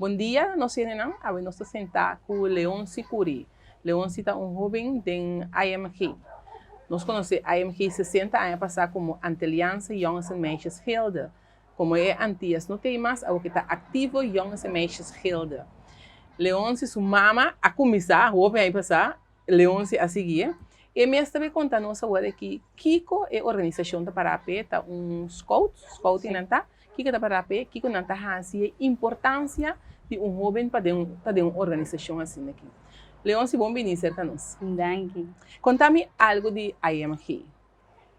Bon dia nos hendenan, awe nos ta senta ku Leoncy Curie. Leoncy ta un hoben den IMG. Nos konosé IMG 60 aña pasá komo Antilliaanse Jongens en Meisjes Gilde. Komo e Antillas no t'ei mas, awe ke ta aktivo Jongens en Meisjes Gilde. Leoncy su mama a kuminsá hopi aña pasá, Leoncy a siguié. E mes ta bay konta nos awor aki kiko e organisashon ta pará p'e, ta un scout, scouting nan ta, Kiko ta para p'e? Kiko nan ta hasi e importansia di un hoben pa den pa den un organisashon asina aki? Leon si bon bini serka nos. Danki. Konta mi algu di IMG.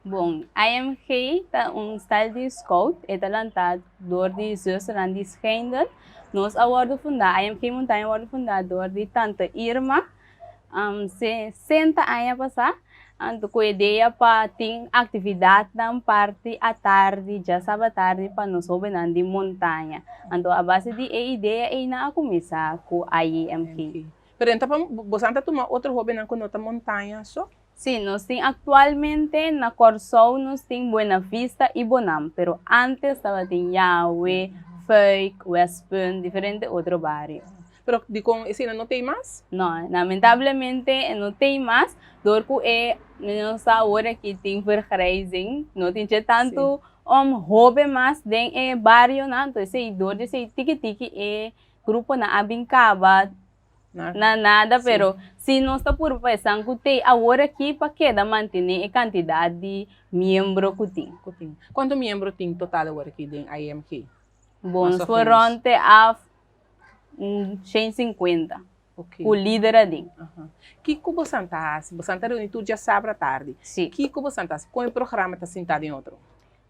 Bon, IMG ta un stal di scout, e ta lantá dor di zusternan di Schijndel. Nos a wòrdu fundá, IMG Montaña a wòrdu fundá dor di tante Irma. 60 aña pasá, anto ku idea pa tin aktividatnan parti atardi, djasaba atardi pa nos hóbennan di montaña. Anto a base di e idea ei nan a kuminsá ku IEMG. Pero enta pa boso ta tuma otro hóbennan ku no ta montaña so? Sí, nos tin aktualmente na Kòrsou nos tin Buena Vista i Bonam, pero ántes tabatin Yahwe, Fuik, Westpunt, diferente otro bario. Pero dikon esei nan no tei mas? No, lamentablemente e no tei mas, dor ku e nos sa awor aki tin vergrijzing, no tin dje tantu hoben mas den e barionan, anto esei dor di esei tiki tiki e gruponan a bin kaba na nada, pero si nos ta purba pa esan ku tei awor aki pa keda mantene e kantidat di miembro ku tin. Kuantu miembro tin total awor aki den IMG? Bon, nos por rond te af un 150 ku lider adin. Kiko bosan ta hasi? Bosan ta reuni tur djasabra tardi. Si. Kiko bosan ta hasi? Kon e programa ta sinta den otro?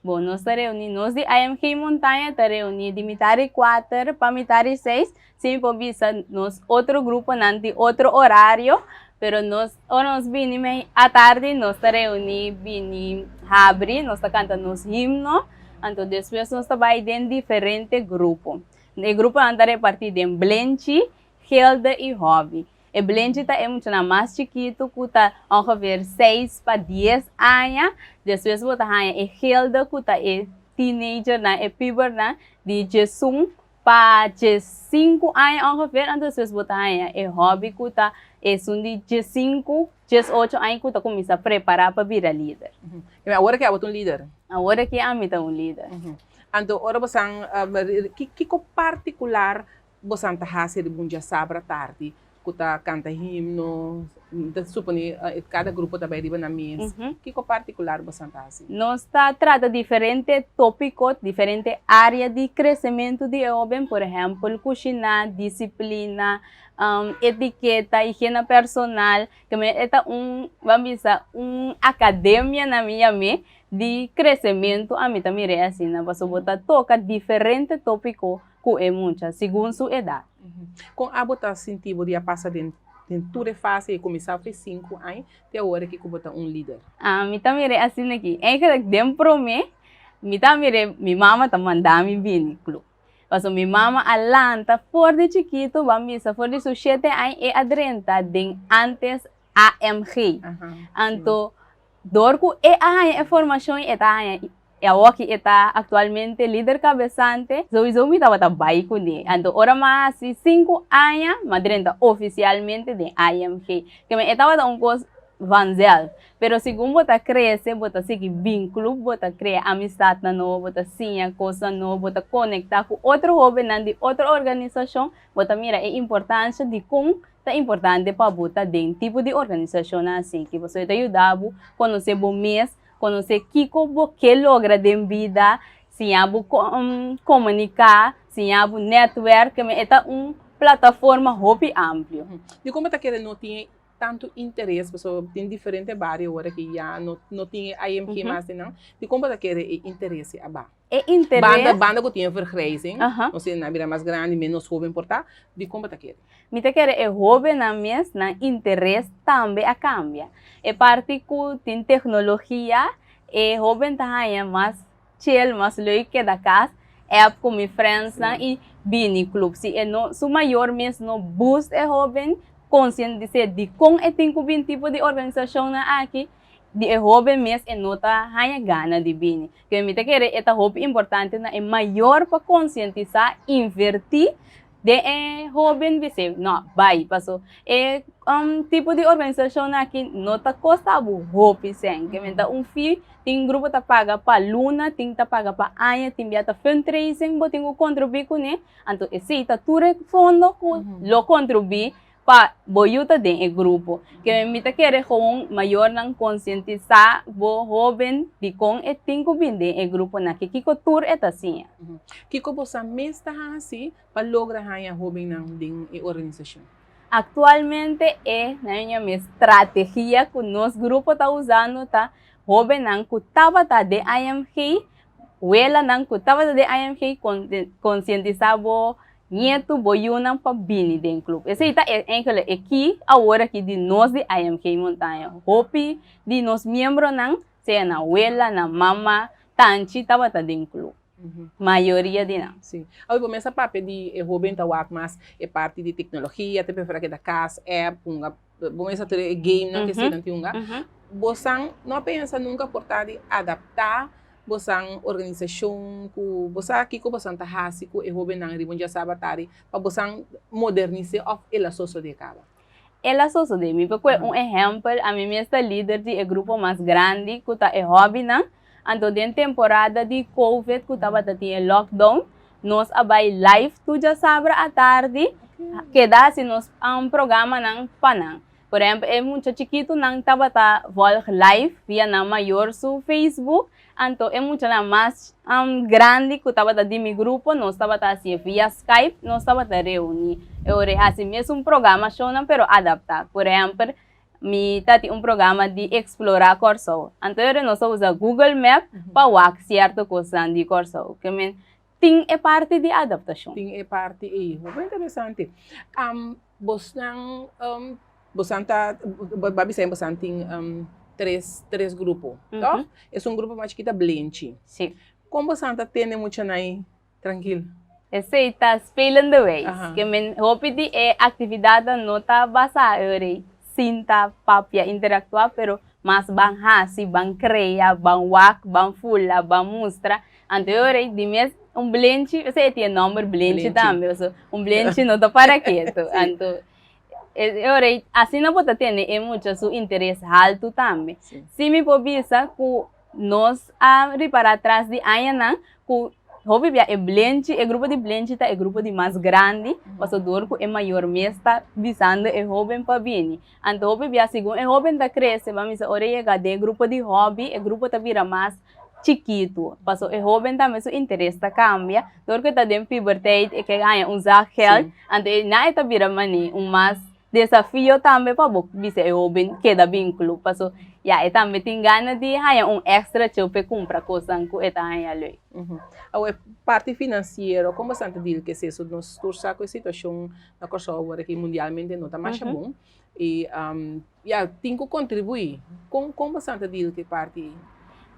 Bon, nos ta reuni, nos di IMG Montaña ta reuni di mitar di kuater pa mitar di seis. Si mi por bisa nos otro gruponan tin otro orario, pero nos ora nos bini mei atardi nos ta reuni bini habri, nos ta kanta nos himno, anto despues nos ta bai den diferente grupo. E gruponan ta repartí den blenchi, gilde i hòbi. E blenchi ta e muchanan mas chikitu ku ta ongeveer seis pa dies aña. Despues bo ta haña e gilde ku ta e teenagernan, e pubernan di djesun pa djesinku aña ongeveer. Anto despues bo ta haña e hòbi ku ta esun di djesinku, djesocho aña ku ta kuminsá prepará pa bira lider. Awor aki abo ta un lider? Awor aki ami ta un lider. Anto ora bosan, kiko partikular bosan ta hasi riba un djasabra tardi ku ta kanta himno? Mi ta supone kada grupo ta bai riba nan mes. Kiko partikular bosan ta hasi? Nos ta trata diferente topiko, diferente area di kresementu di e hoben, por ehèmpel kushiná, disiplina, etiketa, higiena personal. E ta un, ban bisa, un akademia na mi yam'é Di kresementu ami ta mir'é asina pasobra bo ta toka diferente tópiko ku e mucha segun su edat. Kon abo ta sinti bo di a pasa den den tur e fase i kuminsá for e sinku aña te awor aki ku bo ta un lider? Ami ta mir'é asina aki, eigenlijk den promé mi ta mir'é mi mama ta manda mi bini club. Pasobra mi mama a lanta for di chikitu, ban bisa for di su shete aña e a drenta den antes AMG. Anto Dor ku e a haña e formashon i e ta haña i awoki e ta aktualmente lider kabesante, souiso mi tabata bai kuné. Anto ora mi a hasi sinku aña mi a drenta ofisialmente den IMG. Keme e tabata un kos vanzelf. Pero segun bo ta krese bo ta sigui bin klup, bo ta krea amistatnan nobo, bo ta siña kosnan nobo, bo ta konektá ku otro hóbennan di otro organisashon, bo ta mira e importansha dikon Ta importante pa bo ta den tipo di organisashonnan asiki pasobra e ta yuda bo konosé bo mes, konosé kiko bo ke logra den bida, siña bo komuniká, siña bo nètwèrk, e ta un plataforma hopi amplio. Dikon bo ta kere no tin tantu interes pasobra tin diferente bario awor aki ya no tin e IMG mas den nan, dikon bo ta kere e interes a baha? E interes. Banda, banda ku tin e vergrijzing, nos tin nan bira mas grandi, menos hoben por ta, dikon bo ta kere? Mi ta kere e hobennan mes nan interes tambe a kambia. E parti ku tin teknologia, e hoben ta haña mas chill, mas leuk keda kas, app ku mi friendsnan i bini club. Si e no, su mayor mes no boost e hoben, konsientis'é dikon e tin ku bin tipo di organisashonnan aki, di e hoben mes e no ta haña gana di bini. Ke mi ta kere e ta hopi importante na e mayor pa konsientisá, invertí Den e hoben bis'é, No, bai, paso e tipo di organisashon aki no ta kosta bo hopi sèn. Ke men ta un fee, tin grupo ta paga pa luna, tin ta paga pa aña, tin bia ta fundraising bo tin ku kontribuí kuné. Anto esei ta tur e fondo ku lo kontribuí pa bo yu ta den e grupo. Ke mi ta kere gewoon mayornan konsientisá bo hoben dikon e tin ku bin den e gruponan ke kiko tur e ta siña. Kiko bo sa mes ta hasi pa logra haña hobennan den e organisashon? Aktualmente e na ña mes strategia ku nos grupo ta usando ta hobennan ku tabata den IMG, welanan ku tabata den IMG konsientisá bo Nietu bo yunan pa bini den club. Esei ta e enkele e ki awor aki di nos di IMG Montaña. Hopi di nos miembronan, sea nan wela, nan mama, tanchi tabata den club. Mayoria di nan. Sí. Awe bo mes a papia di e hoben ta wak mas e parti di teknologia, ta prefera keda kas, app, hunga, bo mes a tur e gamenan ke eseinan tin hunga. Bosan no a pensa nunka por ta di adapta Bosan organisashon ku bo sa kiko bosan ta hasi ku e hóbennan riba un djasaba tari pa bosan modernis'é òf el a sosodé kaba? El a sosodé. Mi por kue un ehèmpel, ami mes ta lider di e grupo mas grandi ku ta e hòbinan. Anto den temporada di covid ku tabata tin e lockdown, nos a bai live tur djasabra atardi keda hasi nos programanan pa nan. Por ehempel, e mucha chikitunan tabata volg live via nan mayor su Facebook, anto e muchanan mas grandi ku tabata di mi grupo nos tabata hasié via Skype, nos tabata reuní e ora e hasi mesun programashonnan pero adaptá. Por ehempel, mi ta tin un programa di eksplorá Kòrsou, anto e ora nos a usa Google Map pa wak sierto kosnan di Kòrsou. Ke men tin e parti di adaptashon. Tin e parti ei. Hopi interesante. Bosnan, bosan ta, bo a bisa bosan tin tres, tres grupo, toch? Esun grupo mas chikito ta Blenchi. Si. Kon bosan ta tene muchanan ei trankil? Esei ta spelende wijs. Ke men hopi di e aktividatnan no ta basá ora sinta, papia, interaktuá, pero mas ban hasi, ban krea, ban wak, ban fula, ban mustra. Anto e ora di mes un blenchi, esei e tin e nomber blenchi tambe, pasobra un blenchi no ta para ketu. Anto e ora asina bo ta tene e mucha su interes haltu tambe. Si mi por bisa ku nos a ripará tras di añanan ku hopi bia e blenchi, e grupo di blenchi ta e grupo di mas grandi, pasobra dor ku e mayor mes ta bisando e hoben pa bini. Anto hopi bia segun e hoben ta krese, bo a misa ora e yega den e grupo di hòbi, e grupo ta bira mas chikitu, paso e hoben tambe su interes ta cambia, dor cu e ta den puberteit e ke haña un zakgeld, anto e na e ta bira mane un mas desafio tambe pa bo bisa e hoben keda bin club, paso ya e tambe tin gana di haña un extra cheu p'e cumpra cosnan cu e ta haña leuk. Awe parti financiero con bastante deal cu esei, so nos tur sa cu e situacion na Corsou awor aki mundialmente no ta masha bon y Ya, tin ku kontribuí. Kon kon boso ta deal ku e parti ei?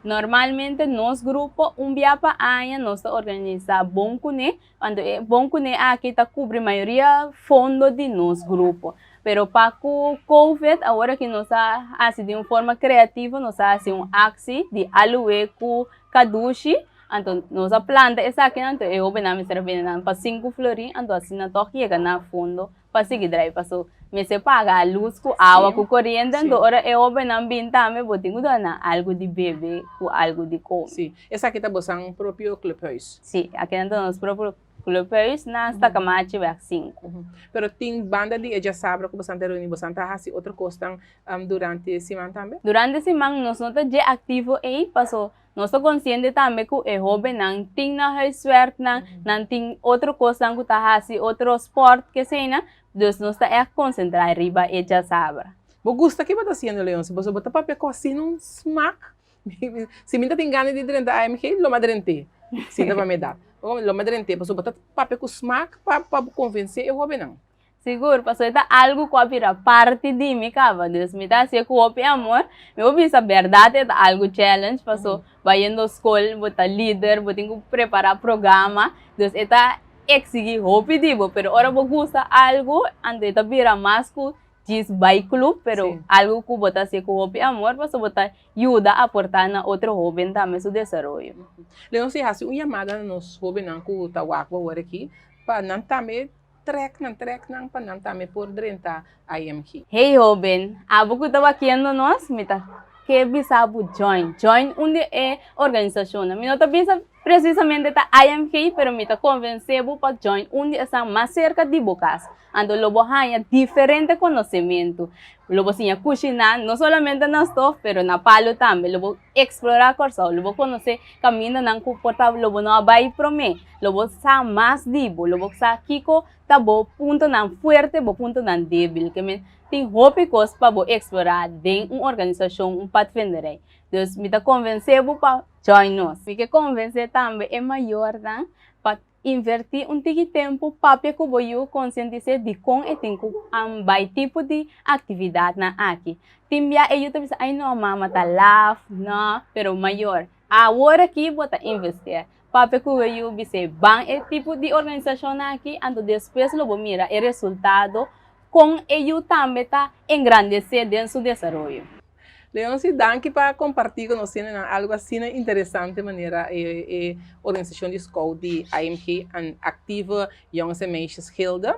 Normalmente nos grupo un bia pa aña nos ta organisá Bon Kuné, anto e Bon Kuné aki ta kubri mayoria fondo di nos grupo. Pero pa ku Covid awor aki nos a hasi di un forma kreativo, nos a hasi un aksi di aluwe ku kadushi, anto nos a planta esakinan, anto e hobennan mester a bende nan pa sinku florin, anto asina tòg yega na fondo pa sigui drai paso mester paga luz ku awa ku koriente anto ora e hobennan bin tambe bo tin ku duna nan algu di bebe ku algu di kome. Si, esaki ta bosan propio clubhuis? Si, akinan ta nos propio clubhuis na Stakamacheweg sinku. Pero tin banda di e djasabra ku bosan ta reuni bosan ta hasi otro kosnan durante siman tambe? Durante siman nos no ta dje aktivo ei paso Nos ta konsiente tambe ku e hóbennan tin nan huiswerknan, nan tin otro kosnan ku ta hasi, otro spòrt keseina, dus nos ta ègt konsentrá riba e djasabra. Bo gusta ke bo ta hasiendo, Leonce? Boso bo ta papia ku asina un smak. Si mi ta tin gana di drenta AMG, lo mi a drent'é, si ta pa mi edat. Lo mi a drent'é, pasobra bo ta papia ku smak pa bo konvensé e hóbennan. Sigur, pasobra e ta algu ku a bira parti di mi kaba. Dus mi ta hasié ku hopi amor. Mi por bisa bèrdat e ta algu challenge, paso bayendo skol, bo ta lider, bo tin ku prepará programa. Dus e ta eksigí hopi di bo, pero ora bo gusta algu, anto e ta bira mas ku djis bai club, pero algu ku bo ta hasié ku hopi amor, paso bo ta yuda aportá na otro hóben tambe su desaroyo. Leoncy, hasi un yamada na nos hóbennan ku ta wak bo awor aki, pa nan tambe. trèk nan, trèk nan pa nan tambe por drenta IMG. Hey hoben, abo ku ta wakiendo nos, mi ta ke bisa bo join. Join un di e organisashonnan. Mi no ta bisa presisamente ta IMG, pero mi ta konvensé bo pa join un di esnan mas serka di bo kas. Anto lo bo haña diferente konosementu. Lo bo siña kushiná, no solamente na stof, pero na palu tambe. Lo bo eksplorá Kòrsou, lo bo konosé kamindanan ku por ta lo bo no a bai promé. Lo bo sa mas di bo, lo bo sa kiko ta bo puntonan fuerte, bo puntonan débil. Ke men tin hopi kos pa bo eksplorá den un organisashon, un padvinderij. Dus mi ta konvensé bo pa join nos. Mi ke konvensé tambe e mayornan pa Invertí un tiki tempu papia ku bo yu konsientis'é dikon e tin ku bai tipo di aktividatnan aki. Tin bia e yu ta bisa, Ai no, mama ta laf, no, pero mayor, awor aki bo ta investeer. Papia ku bo yu bis'é ban e tipo di organisashonnan aki, anto despues lo bo mira e resultado kon e yu tambe ta engrandesé den su desaroyo. Leoncy, danki pa kompartí ku nos hendenan algu asina interesante manera e e organisashon di scout di IMG en Actieve Jongens en Meisjes Gilde.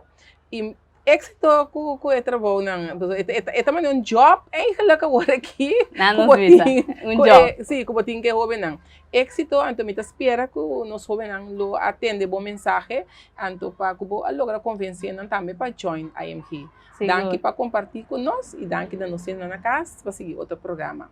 I éksito ku ku e trabounan. E ta e ta manera un job eigenlijk awor aki Nan ku nos bo bisa, tin un ku job. e sí ku bo tin ku e hóbennan. Éksito, anto mi ta spera ku nos hóbennan lo atende bo mensahe anto pa ku bo a logra konvensé nan tambe pa join IMG. Sigur. Danki pa kompartí ku nos i danki na nos hendenan na kas pa sigui otro programa.